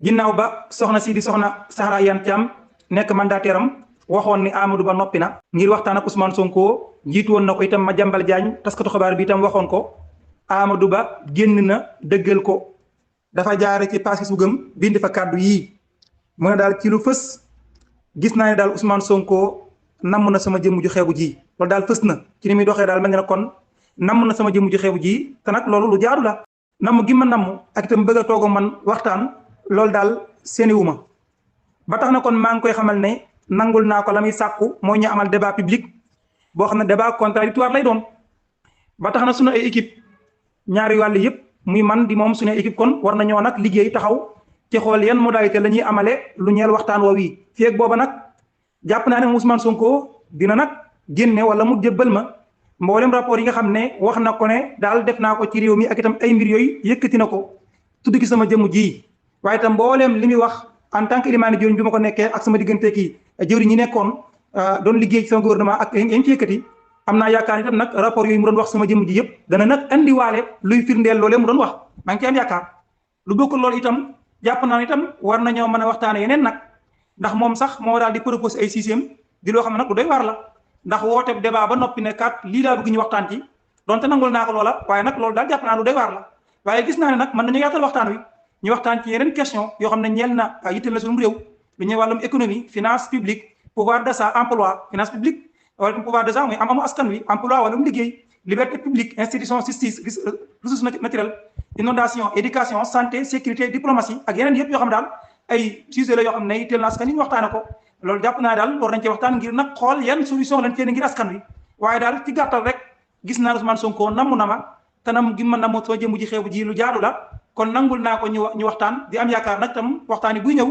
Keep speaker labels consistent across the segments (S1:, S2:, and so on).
S1: ginnaaw ba soxna si di soxna Zahra Iyane Thiam nekk mandataire am waxoon ni Amadou Ba noppi na ngir waxtaan ak Ousmane Sonko jiitu woon na ko itam Madiambal Diagne taskatu xabaar bi itam waxoon ko Amadou Ba génn na dëggal ko dafa jaare ci page Facebook am bind fa kàddu yii mu ne daal ci lu fës gis naa ne daal Ousmane Sonko namm na sama jëmm ju xeebu ji loolu daal fës na ci ni muy doxee daal mel na kon namm na sama jëmm ju xeebu ji te nag loolu lu jaadu la namm gi ma namm ak itam bëgg a toog man waxtaan loolu daal seeniwu ma ba tax na kon maa ngi koy xamal ne nangul naa ko la muy sàkku mooy ñu amal débat public boo xam ne débat contradictoire lay doon ba tax na sunu ay équipe ñaari wàll yëpp muy man di moom sunu ay équipe kon war nañoo nag liggéey taxaw ci xool yan modalité la ñuy amale lu ñeel waxtaan woowu yi fii ak booba nag jàpp naa ne Ousmane Sonko dina nag génne wala mu jébbal ma mboolem rapport yi nga xam ne wax na ko ne daal def naa ko ci réew mi ak itam ay mbir yooyu yëkkati na ko tudd ki sama jëmm ji waaye itam mbooleem li muy wax en tant que ilimaani jëwriñ bi ma ko nekkee ak sama diggante kii jëwriñ ñi nekkoon doon liggéey ci sama gouvernement ak yañ ci yëkkati am naa yaakaar itam nag rapport yooyu mu doon wax sama jëmm ji yëpp dana nag andiwaale luy firndeel loolee mu doon wax maa ngi ciy am yaakaar lu bokkul loolu itam jàpp naa ne itam war nañoo mën a waxtaane yeneen nag ndax moom sax moo daal di proposé ay sixième di loo xam ne nag lu doy waar la ndax woote débat ba noppi ne kat lii laa bëgg ñu waxtaan ci donte nangul naa ko loola waaye nag loolu daal jàpp naa lu doy waar la waaye gis naa ne nag mën nañu yaatal waxtaan wi ñu waxtaan ci yeneen question yoo xam ne ñeel na yitteel na suñu réew lu ñuy wàllum économie finance publique pouvoir d'achat emploi finance publique wala pouvoir d'achat muy am askan wi emploi wala mu liggéey liberté publique institution justice ressources naturelles inondation éducation santé sécurité diplomatie ak yeneen yëpp yoo xam daal ay sujet la yoo xam ne yitteel na askan wi ñu waxtaane ko loolu jàpp naa daal war nañ ci waxtaan ngir nag xool yan solution lañ cee ngir askan wi waaye daal ci gàttal rek gis naa Ousmane Sonko namm na ma te nam gi ma namm soo jëmbu ji xeebu ji lu jaadu la kon nangul naa ko ñu waxtaan di am yaakaar nag tam waxtaan yi buy ñëw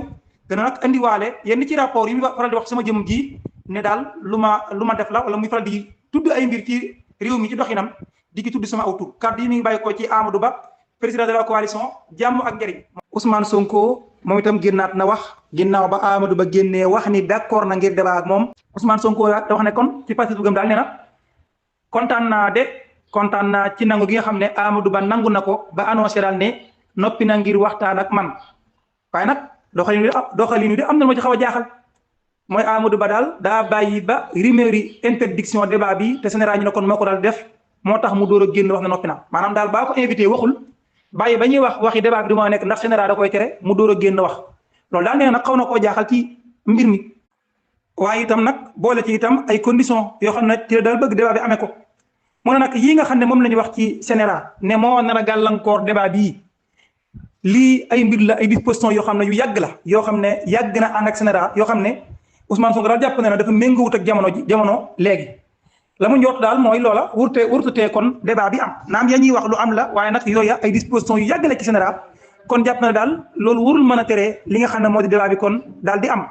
S1: dana nag andiwaale yenn ci rapport yi muy faral di wax sama jëm ji ne daal lu ma def la wala muy faral di tudd ay mbir ci réew mi ci doxinam di ki tudd sama aw tur kàddu yi mi ngi bàyyi ko ci Amadou Ba président de la coalition jàmm ak njëriñ. Ousmane Sonko moom itam génnaat na wax ginnaaw ba Amadou Ba génnee wax ni d'accord na ngir débat ak moom Ousmane Sonko da wax ne kon ci parti bu gëm daal nee na kontaan naa ci nangu gi nga xam ne Amadou Ba nangu na ko ba annoncé daal ne noppi na ngir waxtaan ak man waaye nag doxalin wi am na ma ci xaw a jaaxal mooy Amadou Ba daal daa bàyyi ba rumeur yi interdiction débat bi te général ñu ne kon moo ko daal def moo tax mu door a génn wax ne noppi na maanaam daal baa ko invité waxul bàyyi ba ñuy wax waxi débat bi du ma nekk ndax général da koy tere mu door a génn wax loolu daal nee nag xaw na koo jaaxal ci mbir mi waaye itam nag boole ci itam ay conditions yoo xam ne ci la daal bëgg débat bi amee ko mu ne nag yii nga xam ne moom la ñu wax ci général ne moo nar a gàllankoor débat bii lii ay mbir la ay dispositions yoo xam ne yu yàgg la yoo xam ne yàgg na ànd ak général yoo xam ne Ousmane Sonko daal jàpp na ne dafa méngoowut ak jamono léegi la mu njort daal mooy loola wurtutee kon débat bi am naam ya ñuy wax lu am la waaye nag yooya ay dispositions yu yàgg la ci général kon jàpp na ne daal loolu warul mën a tere li nga xam ne moo di débat bi kon daal di am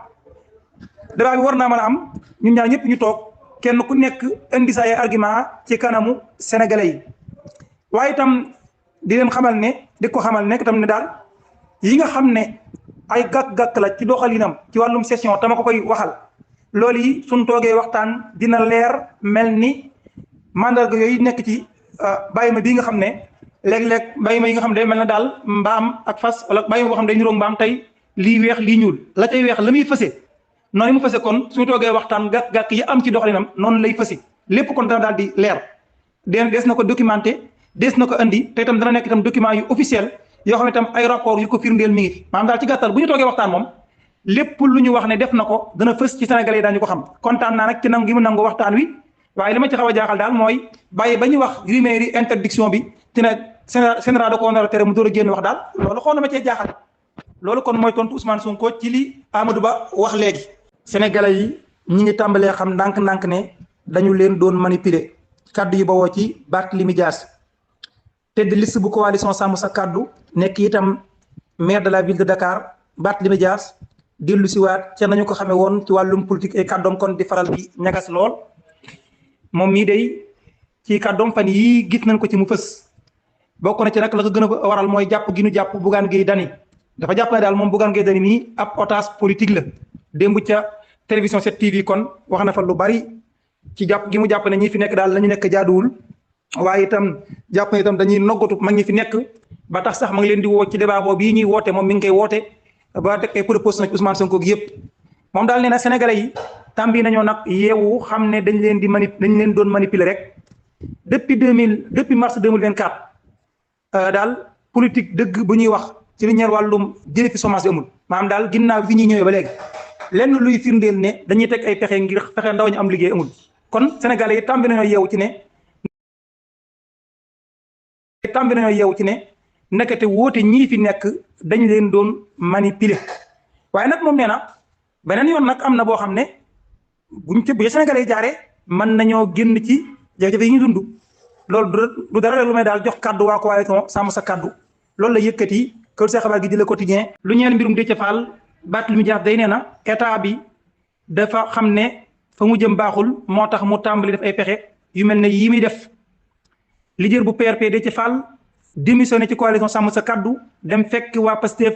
S1: débat bi war naa mën a am ñun ñaar ñëpp ñu toog kenn ku nekk indi sa ay argument ci kanamu sénégalais yi waaye itam di leen xamal ne di ko xamal nekk itam ne daal yi nga xam ne ay gàkk-gàkk la ci doxalinam ci wàllum session tama ko koy waxal loolu yi suñ toogee waxtaan dina leer mel ni mandarga yooyu nekk ci bàyyi ma bii nga xam ne léeg-léeg bàyyi ma yi nga xam ne mel na daal mbaam ak fas wala bàyyi ma boo xam ne day niroog mbaam tey lii weex lii ñuul la cay weex la muy fëse noonu mu fëse kon suñu toogee waxtaan gàkk-gàkk yi am ci doxalinam noonu lay fëse lépp kon dana daal di leer des na ko documenté des na ko andi te itam dana nekk itam document yu officiel yoo xam ne itam ay rapport yu ko firndeel mi ngi fi maanaam daal ci gàttal bu ñu toogee waxtaan moom lépp lu ñu wax ne def na ko dana fës ci Sénégalais yi daañu ko xam kontaan naa nag ci nangu gi mu nangu waxtaan wi waaye li ma ci xaw a jaaxal daal mooy bàyyi ba ñu wax rumeur yi interdiction bi te ne général da ko nar a tere mu door a génn wax daal loolu xaw na ma cee jaaxal loolu kon mooy tontu Ousmane Sonko ci li Amadou Ba wax léegi. Sénégalais yi ñi ngi tàmbalee xam ndànk-ndànk ne dañu leen doon manipuler kaddu yi bawoo ci Barthélémy Dias tête de liste bu coalition Sàmm Sa Kàddu nekk itam maire de la ville de Dakar Barthélémy Dias dellu si waat ca nañu ko xamee woon ci wàllum politique ay kàddoom kon di faral di ñagas lool moom mii day ci kàddoom fan yii gis nañ ko ci mu fës bokk na ci nag la ko gën a waral mooy jàpp gi ñu jàpp Bougane Gueye Dany dafa jàpp ne daal moom Bougane Gueye Dany mii ab otage politique la démb ca télévision 7TV kon wax na fa lu bari ci jàpp gi mu jàpp ne ñi fi nekk daal la ñu nekk jaaduwul waaye itam jàpp ne itam dañuy noggatu mag ñi fi nekk ba tax sax ma ngi leen di woo ci débat boobu yi ñuy woote moom mi ngi koy woote ba teg ay proposition ci Ousmane Sonko gi yëpp moom daal nee na sénégalais yi tàmbi nañoo nag yeewu xam ne dañ leen doon manipuler rek depuis mars 2024 daal politique dëgg bu ñuy wax ci li ñeel wàllum jëlee fi chômage amul maanaam daal ginnaaw fi ñuy ñëwee ba léegi lenn luy firndeel ne dañuy teg ay pexe ngir fexe ndaw ñu am liggéey amul kon sénégalais yi tàmbi nañoo yeewu ci ne nekkate woote ñii fi nekk dañ leen doon manipuler waaye nag moom nee na beneen yoon nag am na boo xam ne bu sénégalais yi jaaree mën nañoo génn ci jafe-jafe yi ñu dund loolu du dara lu may daal jox kaddu waa coalition sàmm sa kaddu loolu la yëkkati kër see xabaar gi di Le Quotidien lu ñeel mbirum Déthié Fall Barthélémy Dias day nee na état bi dafa xam ne fa mu jëm baaxul moo tax mu tàmbali def ay pexe yu mel ne yii muy def leader bu PRP Déthié Fall démissionné ci coalition sàmm sa kaddu dem fekk waa Pastef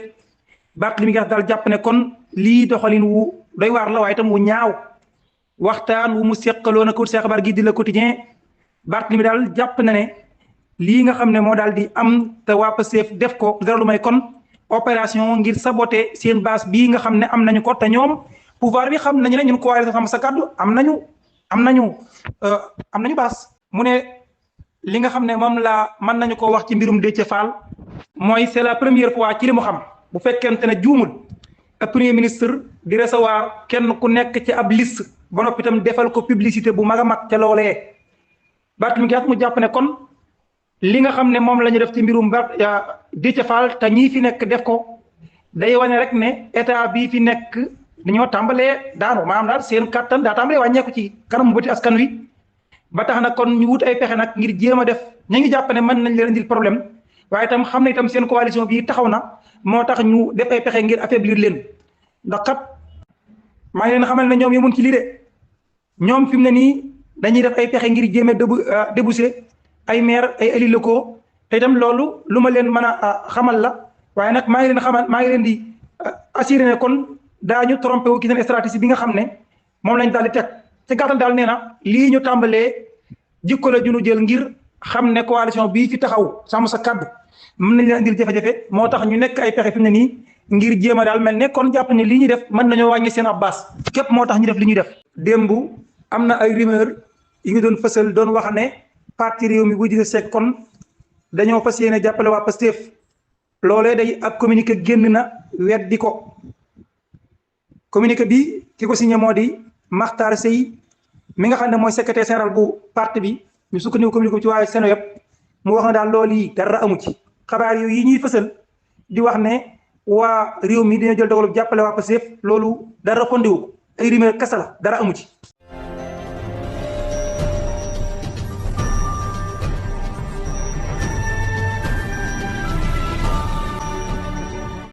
S1: Barthélémy Dias daal jàpp ne kon lii doxalin wu doy waar la waaye itam wu ñaaw waxtaan wu mu seqaloon ak kër see xabaar gi di Le Quotidien Barthélémy daal jàpp na ne lii nga xam ne moo daal di am te waa Pastef def ko dara lu may kon opération ngir saboter seen base bii nga xam ne am nañu ko te ñoom pouvoir bi xam nañu ne ñun coalition sàmm sa kaddu am nañu base mu ne li nga xam ne moom la mën nañu ko wax ci mbirum Déthié Fall mooy c'est la première fois ci li mu xam bu fekkente ne juumul ak premier ministre di recevoir kenn ku nekk ci ab liste ba noppi itam defal ko publicité bu mag a mag ca loolee Barthélémy Dias mu jàpp ne kon li nga xam ne moom la ñu def ci mbirum Déthié Fall te ñii fi nekk def ko day wane rek ne état bii fi nekk dañoo tàmbalee daanu maanaam daal seen kattan daa tàmbalee wàññeeku ci kanam bëti askan wi ba tax na kon ñu wut ay pexe nag ngir jéem a def ñu ngi jàpp ne mën nañ leen indil problème waaye itam xam ne itam seen coalition bii taxaw na moo tax ñu def ay pexe ngir affaiblir leen ndax kat maa ngi leen xamal ne ñoom yemuñ ci lii de ñoom fi mu ne nii dañuy def ay pexe ngir jéem a déboucher ay maire ay élus locaux te itam loolu lu ma leen mën a xamal la waaye nag maa ngi leen di assuré ne kon daañu trompé wu ci seen stratégie bi nga xam ne moom lañ daal di teg ci gàttal daal nee na lii ñu tàmbalee jikko la junu jël ngir xam ne coalition bii fi taxaw sàmm sa kaddu mën nañ leen indil jafe-jafe moo tax ñu nekk ay pexe fi mu ne nii ngir jéem a daal mel ne kon jàpp ne lii ñuy def mën nañoo wàññi seen ab baas képp moo tax ñu def li ñuy def. démb am na ay rumeur yi ñu doon fësal doon wax ne parti réew mi bu Idrissa Seck kon dañoo fas yéene jàppale waa Pastef loolee day ab communiqué génn na weddi ko communiqué bi ki ko signé moo di Makhtar Seye mi nga xam ne mooy secrétaire général bu parti bi ñu sukkandiku communiqué ci waaye seno yëpp mu wax na daal loolu yi dara amu ci xabaar yi ñuy fësal di wax ne waa réew mi dina jël dogalu jàppale waa Pastef loolu dara fondiwu ko ay rumeur kese la dara amu ci